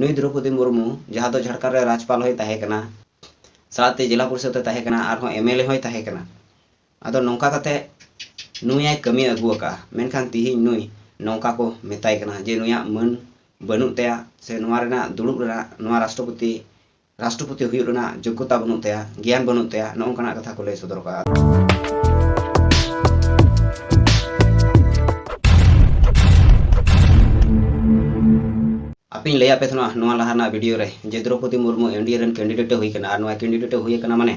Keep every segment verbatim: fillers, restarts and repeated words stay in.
ᱱᱩᱭ ᱫᱨᱚᱯᱚᱫᱤ ᱢᱩᱨᱢᱩ, ᱡᱟᱦᱟᱸ ᱫᱚ ᱡᱷᱟᱲᱠᱷᱚᱸᱰ ᱨᱮ ᱨᱟᱡᱽᱯᱟᱞ ᱦᱚᱸᱭ ᱛᱟᱦᱮᱸ ᱠᱟᱱᱟ, ᱥᱟᱶᱛᱮ ᱡᱮᱞᱟ ᱯᱚᱨᱤᱥᱚᱫ ᱮ ᱛᱟᱦᱮᱸ ᱠᱟᱱᱟ, ᱟᱨᱦᱚᱸ ᱮᱢ ᱮᱞ ᱮ ᱦᱚᱸᱭ ᱛᱟᱦᱮᱸ ᱠᱟᱱᱟ᱾ ᱟᱫᱚ ᱱᱚᱝᱠᱟ ᱠᱟᱛᱮ ᱱᱩᱭᱟᱭ ᱠᱟᱹᱢᱤ ᱟᱹᱜᱩ ᱟᱠᱟᱫᱼᱟ, ᱢᱮᱱᱠᱷᱟᱱ ᱛᱤᱦᱤᱧ ᱱᱩᱭ ᱱᱚᱝᱠᱟ ᱠᱚ ᱢᱮᱛᱟᱭ ᱠᱟᱱᱟ ᱡᱮ ᱱᱩᱭᱟᱜ ᱢᱟᱹᱱ ᱵᱟᱹᱱᱩᱜ ᱛᱟᱭᱟ, ᱥᱮ ᱱᱚᱣᱟ ᱨᱮᱱᱟᱜ ᱫᱩᱲᱩᱵ ᱨᱮᱱᱟᱜ, ᱱᱚᱣᱟ ᱨᱟᱥᱴᱨᱚᱯᱚᱛᱤ, ᱨᱟᱥᱴᱨᱚᱯᱚᱛᱤ ᱦᱩᱭᱩᱜ ᱨᱮᱱᱟᱜ ᱡᱳᱜᱽᱜᱚᱛᱟ ᱵᱟᱹᱱᱩᱜ ᱛᱟᱭᱟ, ᱜᱮᱭᱟᱱ ᱵᱟᱹᱱᱩᱜ ᱛᱟᱭᱟ, ᱱᱚᱜᱼᱚ ᱱᱚᱝᱠᱟᱱᱟᱜ ᱠᱟᱛᱷᱟ ᱠᱚ ᱞᱟᱹᱭ ᱥᱚᱫᱚᱨ ᱠᱟᱜᱼᱟ᱾ ᱟᱯᱮᱧ ᱞᱟᱹᱭᱟᱫ ᱯᱮ ᱛᱟᱦᱮᱱᱟ ᱱᱚᱣᱟ ᱞᱟᱦᱟ ᱨᱮᱱᱟᱜ ᱵᱷᱤᱰᱤᱭᱳ ᱨᱮ ᱡᱮ ᱫᱨᱚᱯᱚᱫᱤ ᱢᱩᱨᱢᱩ ᱮᱱ ᱰᱤ ᱮ ᱨᱮᱱ ᱠᱮᱱᱰᱤᱰᱮᱴ ᱮ ᱦᱩᱭ ᱠᱟᱱᱟ, ᱟᱨ ᱱᱚᱣᱟ ᱠᱮᱱᱰᱤᱰᱮᱴ ᱮ ᱦᱩᱭ ᱠᱟᱱᱟ ᱢᱟᱱᱮ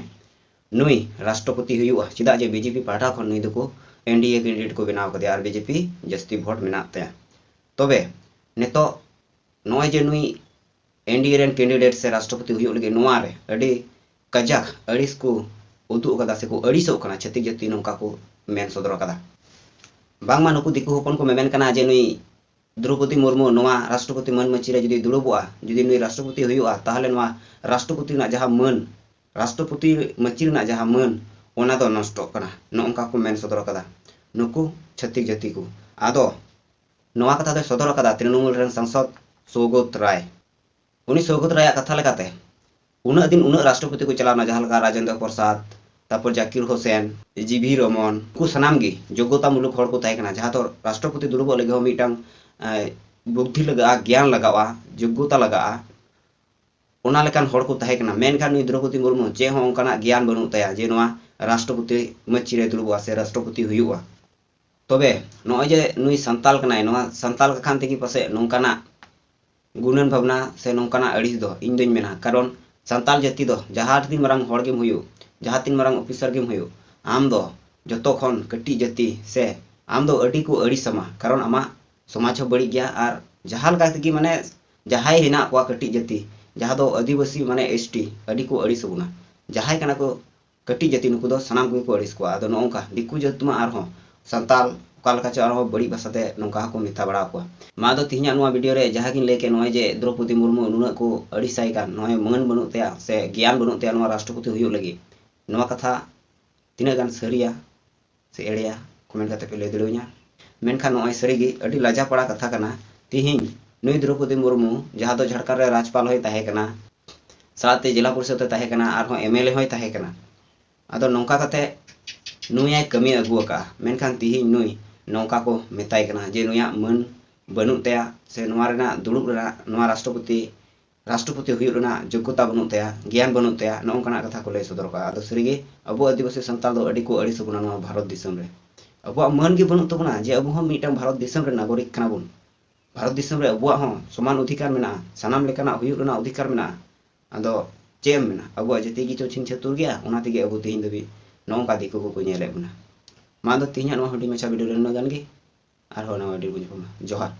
ᱱᱩᱭ ᱨᱟᱥᱴᱨᱚᱯᱚᱛᱤ ᱦᱩᱭᱩᱜᱼᱟ, ᱪᱮᱫᱟᱜ ᱡᱮ ᱵᱤ ᱡᱮ ᱯᱤ ᱯᱟᱦᱴᱟ ᱠᱷᱚᱱ ᱱᱩᱭ ᱫᱚᱠᱚ ᱮᱱ ᱰᱤ ᱮ ᱠᱮᱱᱰᱤᱰᱮᱴ ᱠᱚ ᱵᱮᱱᱟᱣ ᱠᱟᱫᱮᱭᱟ ᱟᱨ ᱵᱤ ᱡᱮ ᱯᱤ ᱡᱟᱹᱥᱛᱤ ᱵᱷᱳᱴ ᱢᱮᱱᱟᱜ ᱛᱟᱭᱟ᱾ ᱛᱚᱵᱮ ᱱᱤᱛᱚᱜ ᱱᱚᱜᱼᱚᱭ ᱡᱮ ᱱᱩᱭ ᱮᱱ ᱰᱤ ᱮ ᱨᱮᱱ ᱠᱮᱱᱰᱤᱰᱮᱴ ᱥᱮ ᱨᱟᱥᱴᱨᱚᱯᱚᱛᱤ ᱦᱩᱭᱩᱜ ᱞᱟᱹᱜᱤᱫ, ᱱᱚᱣᱟ ᱨᱮ ᱟᱹᱰᱤ ᱠᱟᱡᱟᱠ ᱟᱹᱲᱤᱥ ᱠᱚ ᱩᱫᱩᱜ ᱟᱠᱟᱫᱟ ᱥᱮᱠᱚ ᱟᱹᱲᱤᱥᱚᱜ ᱠᱟᱱᱟ, ᱪᱷᱟᱹᱛᱤᱠ ᱡᱟᱹᱛᱤ ᱱᱚᱝᱠᱟ ᱠᱚ ᱢᱮᱱ ᱥᱚᱫᱚᱨ ᱟᱠᱟᱫᱟ᱾ ᱵᱟᱝᱢᱟ ᱱᱩᱠᱩ ᱫᱤᱠᱩ ᱦᱚᱯᱚᱱ ᱠᱚ ᱢᱮᱢᱮᱱ ᱠᱟᱱᱟ ᱡᱮ ᱱᱩᱭ ᱫᱨᱚᱯᱚᱫᱤ ᱢᱩᱨᱢᱩ ᱱᱚᱣᱟ ᱨᱟᱥᱴᱨᱚᱯᱚᱛᱤ ᱢᱟᱹᱱ ᱢᱟᱹᱪᱤ ᱨᱮ ᱡᱩᱫᱤ ᱫᱩᱲᱩᱵᱚᱜᱼᱟ, ᱡᱩᱫᱤ ᱱᱩᱭ ᱨᱟᱥᱴᱨᱚᱯᱚᱛᱤ ᱦᱩᱭᱩᱜᱼᱟ, ᱛᱟᱦᱚᱞᱮ ᱱᱚᱣᱟ ᱨᱟᱥᱴᱨᱚᱯᱚᱛᱤ ᱨᱮᱱᱟᱜ ᱡᱟᱦᱟᱸ ᱢᱟᱹᱱ, ᱨᱟᱥᱴᱨᱚᱯᱚᱛᱤ ᱢᱟᱹᱪᱤ ᱨᱮᱱᱟᱜ ᱡᱟᱦᱟᱸ ᱢᱟᱹᱱ, ᱚᱱᱟ ᱫᱚ ᱱᱚᱥᱴᱚᱜ ᱠᱟᱱᱟ, ᱱᱚᱜᱼᱚ ᱱᱚᱝᱠᱟ ᱠᱚ ᱢᱮᱱ ᱥᱚᱫᱚᱨ ᱟᱠᱟᱫᱟ ᱱᱩᱠᱩ ᱪᱷᱟᱹᱛᱤᱠ ᱡᱟᱹᱛᱤ ᱠᱚ᱾ ᱟᱫᱚ ᱱᱚᱣᱟ ᱠᱟᱛᱷᱟ ᱫᱚᱭ ᱥᱚᱫᱚᱨ ᱟᱠᱟᱫᱟ ᱛᱨᱤᱱᱚᱢᱩᱞ ᱨᱮᱱ ᱥᱟᱝᱥᱚᱫ ᱥᱳᱣᱜᱚᱛ ᱨᱟᱭ᱾ ᱩᱱᱤ ᱥᱳᱣᱜᱚᱛ ᱨᱟᱭᱟᱜ ᱠᱟᱛᱷᱟ ᱞᱮᱠᱟᱛᱮ, ᱩᱱᱟᱹᱜ ᱫᱤᱱ ᱩᱱᱟᱹᱜ ᱨᱟᱥᱴᱨᱚᱯᱚᱛᱤ ᱠᱚ ᱪᱟᱞᱟᱣᱱᱟ, ᱡᱟᱦᱟᱸ ᱞᱮᱠᱟ ᱨᱟᱡᱮᱱᱫᱨᱚ ᱯᱨᱚᱥᱟᱫᱽ, ᱛᱟᱨᱯᱚᱨ ᱡᱟᱠᱤᱨ ᱦᱳᱥᱮᱱ, ᱡᱤ ᱵᱷᱤ ᱨᱚᱢᱚᱱ, ᱩᱱᱠᱩ ᱥᱟᱱᱟᱢ ᱜᱮ ᱡᱳᱜᱽᱜᱚᱛᱟ ᱢᱩᱞᱚᱠ ᱦᱚᱲ ᱠᱚ ᱛᱟᱦᱮᱸ ᱠᱟᱱᱟ, ᱡᱟᱦᱟᱸ ᱫᱚ ᱨᱟᱥᱴᱨᱚᱯᱚᱛᱤ ᱫᱩᱲᱩᱵᱚᱜ ᱞᱟᱹᱜᱤᱫ ᱦᱚᱸ ᱢᱤᱫᱴᱟᱝ, ᱮ, ᱵᱩᱫᱽᱫᱷᱤ ᱞᱟᱜᱟᱜᱼᱟ, ᱜᱮᱭᱟᱱ ᱞᱟᱜᱟᱜᱼᱟ, ᱡᱳᱜᱽᱜᱚᱛᱟ ᱞᱟᱜᱟᱜᱼᱟ, ᱚᱱᱟ ᱞᱮᱠᱟᱱ ᱦᱚᱲ ᱠᱚ ᱛᱟᱦᱮᱸ ᱠᱟᱱᱟ᱾ ᱢᱮᱱᱠᱷᱟᱱ ᱱᱩᱭ ᱫᱨᱚᱯᱚᱫᱤ ᱢᱩᱨᱢᱩ ᱪᱮᱫ ᱦᱚᱸ ᱚᱱᱠᱟᱱᱟᱜ ᱜᱮᱭᱟᱱ ᱵᱟᱹᱱᱩᱜ ᱛᱟᱭᱟ ᱡᱮ ᱱᱚᱣᱟ ᱨᱟᱥᱴᱨᱚᱯᱚᱛᱤ ᱢᱟᱹᱪᱤ ᱨᱮ ᱫᱩᱲᱩᱵᱚᱜᱼᱟ ᱥᱮ ᱨᱟᱥᱴᱨᱚᱯᱚᱛᱤ ᱦᱩᱭᱩᱜᱼᱟ᱾ ᱛᱚᱵᱮ ᱱᱚᱜᱼᱚᱭ ᱡᱮ ᱱᱩᱭ ᱥᱟᱱᱛᱟᱞ ᱠᱟᱱᱟᱭ, ᱱᱚᱣᱟ ᱥᱟᱱᱛᱟᱞ ᱠᱟᱱ ᱛᱮᱜᱮ ᱯᱟᱥᱮᱡ ᱱᱚᱝᱠᱟᱱᱟᱜ ᱜᱩᱱᱟᱹᱱ ᱵᱷᱟᱵᱽᱱᱟ ᱥᱮ ᱱᱚᱝᱠᱟᱱᱟᱜ ᱟᱹᱲᱤᱥ ᱫᱚ ᱤᱧ ᱫᱚᱧ ᱢᱮᱱᱟ, ᱠᱟᱨᱚᱱ ᱥᱟᱱᱛᱟᱞ ᱡᱟᱹᱛᱤ ᱫᱚ ᱡᱟᱦᱟᱸ ᱛᱤᱱ ᱢᱟᱨᱟᱝ ᱦᱚᱲ ᱜᱮᱢ ᱦᱩᱭᱩᱜ, ᱡᱟᱦᱟᱸ ᱛᱤᱱ ᱢᱟᱨᱟᱝ ᱚᱯᱷᱤᱥᱟᱨ ᱜᱮᱢ ᱦᱩᱭᱩᱜ, ᱟᱢ ᱫᱚ ᱡᱚᱛᱚ ᱠᱷᱚᱱ ᱠᱟᱹᱴᱤᱡ ᱡᱟᱹᱛᱤ ᱥᱮ ᱟᱢ ᱫᱚ ᱟᱹᱰᱤ ᱠᱚ ᱟᱹᱲᱤᱥ ᱟᱢᱟ, ᱠᱟᱨᱚᱱ ᱟᱢᱟᱜ ᱥᱚᱢᱟᱡᱽ ᱦᱚᱸ ᱵᱟᱹᱲᱤᱡ ᱜᱮᱭᱟ᱾ ᱟᱨ ᱡᱟᱦᱟᱸ ᱞᱮᱠᱟ ᱛᱮᱜᱮ ᱢᱟᱱᱮ ᱡᱟᱦᱟᱸᱭ ᱦᱮᱱᱟᱜ ᱠᱚᱣᱟ ᱠᱟᱹᱴᱤᱡ ᱡᱟᱹᱛᱤ, ᱡᱟᱦᱟᱸ ᱫᱚ ᱟᱹᱫᱤᱵᱟᱹᱥᱤ ᱢᱟᱱᱮ ᱮᱥ ᱴᱤ, ᱟᱹᱰᱤ ᱠᱚ ᱟᱹᱲᱤᱥ ᱟᱵᱚᱱᱟ᱾ ᱡᱟᱦᱟᱸᱭ ᱠᱟᱱᱟ ᱠᱚ ᱠᱟᱹᱴᱤᱡ ᱡᱟᱹᱛᱤ, ᱱᱩᱠᱩ ᱫᱚ ᱥᱟᱱᱟᱢ ᱠᱚᱜᱮ ᱠᱚ ᱟᱹᱲᱤᱥ ᱠᱚᱣᱟ᱾ ᱟᱫᱚ ᱱᱚᱜᱼᱚ ᱱᱚᱝᱠᱟ ᱫᱤᱠᱩ ᱡᱟᱹᱛ ᱢᱟ ᱟᱨᱦᱚᱸ, ᱥᱟᱱᱛᱟᱞ ᱚᱠᱟ ᱞᱮᱠᱟ ᱪᱚ ᱟᱨᱦᱚᱸ ᱵᱟᱹᱲᱤᱡ ᱵᱷᱟᱥᱟᱛᱮ ᱱᱚᱝᱠᱟ ᱦᱚᱸᱠᱚ ᱢᱮᱛᱟ ᱵᱟᱲᱟ ᱟᱠᱚᱣᱟ᱾ ᱢᱟ ᱟᱫᱚ ᱛᱤᱦᱤᱧᱟᱜ ᱱᱚᱣᱟ ᱵᱷᱤᱰᱤᱭᱳ ᱨᱮ ᱡᱟᱦᱟᱸ ᱜᱤᱧ ᱞᱟᱹᱭ ᱠᱮᱫ, ᱱᱚᱜᱼᱚᱭ ᱡᱮ ᱫᱨᱚᱯᱚᱫᱤ ᱢᱩᱨᱢᱩ ᱱᱩᱱᱟᱹᱜ ᱠᱚ ᱟᱹᱲᱤᱥᱟᱭ ᱠᱟᱱ, ᱱᱚᱜᱼᱚᱭ ᱢᱟᱹᱱ ᱵᱟᱹᱱᱩᱜ ᱛᱟᱭᱟ ᱥᱮ ᱜᱮᱭᱟᱱ ᱵᱟᱹᱱᱩᱜ ᱛᱟᱭᱟ ᱱᱚᱣᱟ ᱨᱟᱥᱴᱨᱚᱯᱚᱛᱤ ᱦᱩᱭᱩᱜ ᱞᱟᱹᱜᱤᱫ, ᱱᱚᱣᱟ ᱠᱟᱛᱷᱟ ᱛᱤᱱᱟᱹᱜ ᱜᱟᱱ ᱥᱟᱹᱨᱤᱭᱟ ᱥᱮ ᱮᱲᱮᱭᱟ, ᱠᱚᱢᱮᱱᱴ ᱠᱟᱛᱮ ᱯᱮ ᱞᱟᱹᱭ ᱫᱟᱲᱮᱭᱟᱹᱧᱟ᱾ ᱢᱮᱱᱠᱷᱟᱱ ᱱᱚᱜᱼᱚᱭ ᱥᱟᱹᱨᱤᱜᱮ ᱟᱹᱰᱤ ᱞᱟᱡᱟ ᱯᱟᱲᱟ ᱠᱟᱛᱷᱟ ᱠᱟᱱᱟ᱾ ᱛᱤᱦᱤᱧ ᱱᱩᱭ ᱫᱨᱚᱣᱯᱚᱫᱤ ᱢᱩᱨᱢᱩ, ᱡᱟᱦᱟᱸ ᱫᱚ ᱡᱷᱟᱲᱠᱷᱚᱸᱰ ᱨᱮ ᱨᱟᱡᱽᱯᱟᱞ ᱦᱚᱸᱭ ᱛᱟᱦᱮᱸ ᱠᱟᱱᱟ, ᱥᱟᱶᱛᱮ ᱡᱮᱞᱟ ᱯᱚᱨᱤᱥᱚᱫ ᱮ ᱛᱟᱦᱮᱸ ᱠᱟᱱᱟ, ᱟᱨᱦᱚᱸ ᱮᱢ ᱮᱞ ᱮ ᱦᱚᱸᱭ ᱛᱟᱦᱮᱸ ᱠᱟᱱᱟ᱾ ᱟᱫᱚ ᱱᱚᱝᱠᱟ ᱠᱟᱛᱮ ᱱᱩᱭᱟᱭ ᱠᱟᱹᱢᱤ ᱟᱹᱜᱩ ᱟᱠᱟᱫᱼᱟ, ᱢᱮᱱᱠᱷᱟᱱ ᱛᱤᱦᱤᱧ ᱱᱩᱭ ᱱᱚᱝᱠᱟ ᱠᱚ ᱢᱮᱛᱟᱭ ᱠᱟᱱᱟ ᱡᱮ ᱱᱩᱭᱟᱜ ᱢᱟᱹᱱ ᱵᱟᱹᱱᱩᱜ ᱛᱟᱭᱟ, ᱥᱮ ᱱᱚᱣᱟ ᱨᱮᱱᱟᱜ ᱫᱩᱲᱩᱵ ᱨᱮᱱᱟᱜ, ᱱᱚᱣᱟ ᱨᱟᱥᱴᱨᱚᱯᱚᱛᱤ, ᱨᱟᱥᱴᱨᱚᱯᱚᱛᱤ ᱦᱩᱭᱩᱜ ᱨᱮᱱᱟᱜ ᱡᱳᱜᱽᱜᱚᱛᱟ ᱵᱟᱹᱱᱩᱜ ᱛᱟᱭᱟ, ᱜᱮᱭᱟᱱ ᱵᱟᱹᱱᱩᱜ ᱛᱟᱭᱟ, ᱱᱚᱜᱼᱚ ᱱᱚᱝᱠᱟᱱᱟᱜ ᱠᱟᱛᱷᱟ ᱠᱚ ᱞᱟᱹᱭ ᱥᱚᱫᱚᱨ ᱠᱟᱜᱼᱟ᱾ ᱟᱫᱚ ᱥᱟᱹᱨᱤᱜᱮ ᱟᱵᱚ ᱟᱹᱫᱤᱵᱟᱹᱥᱤ ᱥᱟᱱᱛᱟᱲ ᱫᱚ ᱟᱹᱰᱤ ᱠᱚ ᱟᱹᱲᱤᱥ ᱟᱵᱚᱱᱟ ᱱᱚᱣᱟ ᱵᱷᱟᱨᱚᱛ ᱫᱤᱥᱚᱢ ᱨᱮ᱾ ᱟᱵᱚᱣᱟᱜ ᱢᱟᱹᱱ ᱜᱮ ᱵᱟᱹᱱᱩᱜ ᱛᱟᱵᱚᱱᱟ ᱡᱮ ᱟᱵᱚ ᱦᱚᱸ ᱢᱤᱫᱴᱟᱝ ᱵᱷᱟᱨᱚᱛ ᱫᱤᱥᱚᱢ ᱨᱮᱱ ᱱᱟᱜᱚᱨᱤᱠ ᱠᱟᱱᱟ ᱵᱚᱱ᱾ ᱵᱷᱟᱨᱚᱛ ᱫᱤᱥᱚᱢ ᱨᱮ ᱟᱵᱚᱣᱟᱜ ᱦᱚᱸ ᱥᱚᱢᱟᱱ ᱚᱫᱷᱤᱠᱟᱨ ᱢᱮᱱᱟᱜᱼᱟ, ᱥᱟᱱᱟᱢ ᱞᱮᱠᱟᱱᱟᱜ ᱦᱩᱭᱩᱜ ᱨᱮᱱᱟᱜ ᱚᱫᱷᱤᱠᱟᱨ ᱢᱮᱱᱟᱜᱼᱟ᱾ ᱟᱫᱚ ᱪᱮᱫ ᱮᱢ ᱢᱮᱱᱟ, ᱟᱵᱚᱣᱟᱜ ᱡᱟᱹᱛᱤ ᱜᱮᱪᱚ ᱪᱷᱤᱝ ᱪᱷᱟᱹᱛᱩᱨ ᱜᱮᱭᱟ, ᱚᱱᱟ ᱛᱮᱜᱮ ᱟᱵᱚ ᱛᱮᱦᱮᱧ ᱫᱷᱟᱹᱵᱤᱡ ᱱᱚᱜᱼᱚ ᱱᱚᱝᱠᱟ ᱫᱤᱠᱩ ᱠᱚᱠᱚ ᱧᱮᱞᱮᱫ ᱵᱚᱱᱟ᱾ ᱢᱟ ᱟᱫᱚ ᱛᱮᱦᱮᱧᱟᱜ ᱱᱚᱣᱟ ᱦᱩᱰᱤᱧ ᱢᱟᱪᱷᱟ ᱵᱷᱤᱰᱤᱭᱳ ᱨᱮ ᱱᱩᱱᱟᱹᱜ ᱜᱟᱱ ᱜᱮ, ᱟᱨᱦᱚᱸ ᱱᱟᱣᱟ ᱵᱷᱤᱰᱤᱭᱳ ᱵᱚᱱ ᱧᱟᱯᱟᱢᱟ᱾ ᱡᱚᱦᱟᱨ᱾